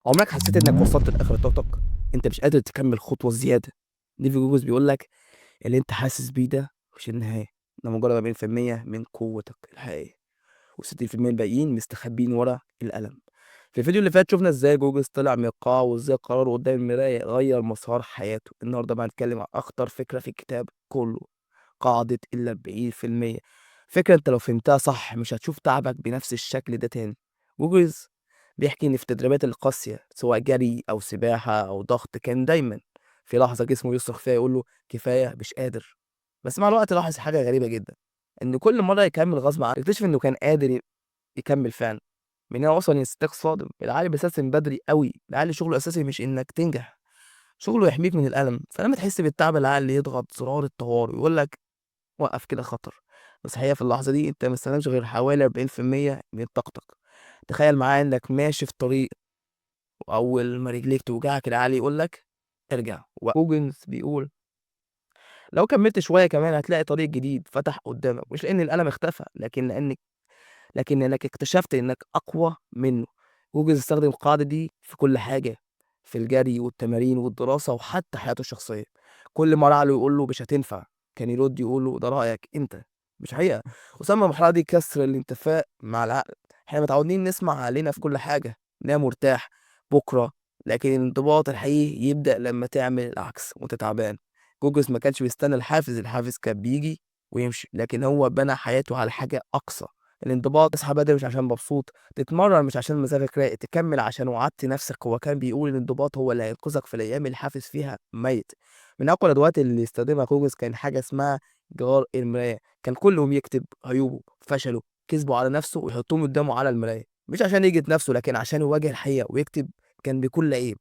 عمرك حسيت إنك وصلت لآخر طاقتك؟ أنت مش قادر تكمل خطوة زيادة. ديفيد جوجلز بيقول لك اللي أنت حاسس بيه ده مش النهاية، ده مجرد 40% من قوتك الحقيقية، و60% الباقيين مستخبيين ورا الألم. في الفيديو اللي فات شفنا إزاي جوجلز طلع من القاع وإزاي قراره قدام المراية غير مسار حياته. النهارده بقى هنتكلم عن أخطر فكرة في الكتاب كله، قاعدة ال40%. فكرة أنت لو فهمتها صح مش هتشوف تعبك بنفس الشكل ده تاني. جوجلز بيحكي إن في التدريبات القاسية سواء جري أو سباحة أو ضغط كان دايما في لحظة جسمه يصرخ فيها يقول له كفاية مش قادر. بس مع الوقت لاحظ حاجة غريبة جدا، إن كل مرة يكمل غصب عنه يكتشف إنه كان قادر يكمل فعلا. من هنا وصل لاستنتاج صادم: العقل بيستسلم بدري قوي. العقل شغله الأساسي مش إنك تنجح، شغله يحميك من الألم. فلما تحس بالتعب العقل يضغط زرار الطوارئ ويقول لك وقف كده خطر. بس الحقيقة في اللحظة دي أنت ما استخدمتش غير حوالي 40% من طاقتك. تخيل معايا إنك ماشي في طريق وأول ما رجليك توجعك العقل يقول لك ارجع. وجوجنز بيقول لو كملت شوية كمان هتلاقي طريق جديد فتح قدامك، مش لأن الألم اختفى، لكن لأنك اكتشفت إنك أقوى منه. جوجلز استخدم القاعدة دي في كل حاجة، في الجري والتمارين والدراسة وحتى حياته الشخصية. كل مرة عقله يقول له مش هتنفع، كان يرد يقول له ده رأيك أنت مش حقيقة. وسمى المرحلة دي كسر الاتفاق مع العقل. احنا متعودين نسمع عقلنا في كل حاجة، نام وارتاح بكرة، لكن الانضباط الحقيقي يبدأ لما تعمل العكس وانت تعبان. جوجلز ما كانش بيستنى الحافز، الحافز كان بيجي ويمشي، لكن هو بنى حياته على حاجة أقصى: الانضباط. تصحى بدري مش عشان مبسوط، تتمرن مش عشان مزاجك رايق، تكمل عشان وعدت نفسك. هو كان بيقول الانضباط هو اللي هينقذك في الأيام اللي الحافز فيها ميت. من أقوى الأدوات اللي استخدمها جوجلز كان حاجة اسمها جدار المراية. كان كل يوم يكتب عيوبه، فشله، كذبه على نفسه، ويحطهم قدامه على المراية، مش عشان يجلد نفسه لكن عشان يواجه الحقيقة. ويكتب كان بكل عيب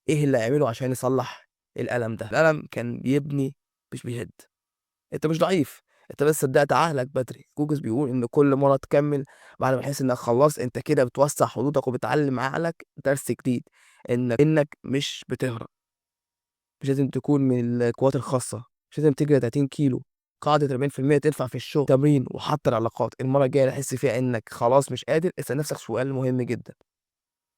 إيه اللي هيعمله عشان يصلح الألم ده. الألم كان بيبني مش بيهد. أنت مش ضعيف، أنت بس صدقت عقلك بدري. جوجلز بيقول إن كل مرة تكمل بعد ما تحس إنك خلصت، أنت كده بتوسع حدودك وبتعلم عقلك درس جديد، إنك مش بتهرب. مش لازم تكون من القوات الخاصة، مش لازم تجري 30 كيلو. قاعدة 40% تنفع في الشغل، تمرين، وحتى العلاقات. المرة الجاية تحس فيها إنك خلاص مش قادر، اسأل نفسك سؤال مهم جدا: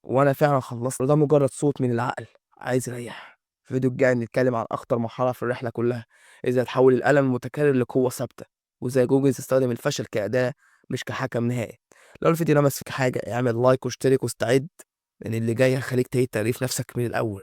وأنا فعلا خلصت؟ ده مجرد صوت من العقل عايز يريح. في الفيديو الجاي نتكلم عن أخطر مرحلة في الرحلة كلها، إزاي تحول الألم المتكرر لقوة ثابتة، وإزاي جوجل تستخدم الفشل كأداة مش كحكم نهائي. لو الفيديو لمس فيك حاجة اعمل like واشترك واستعد، لأن اللي جاي هيخليك تعيد تعريف نفسك من الأول.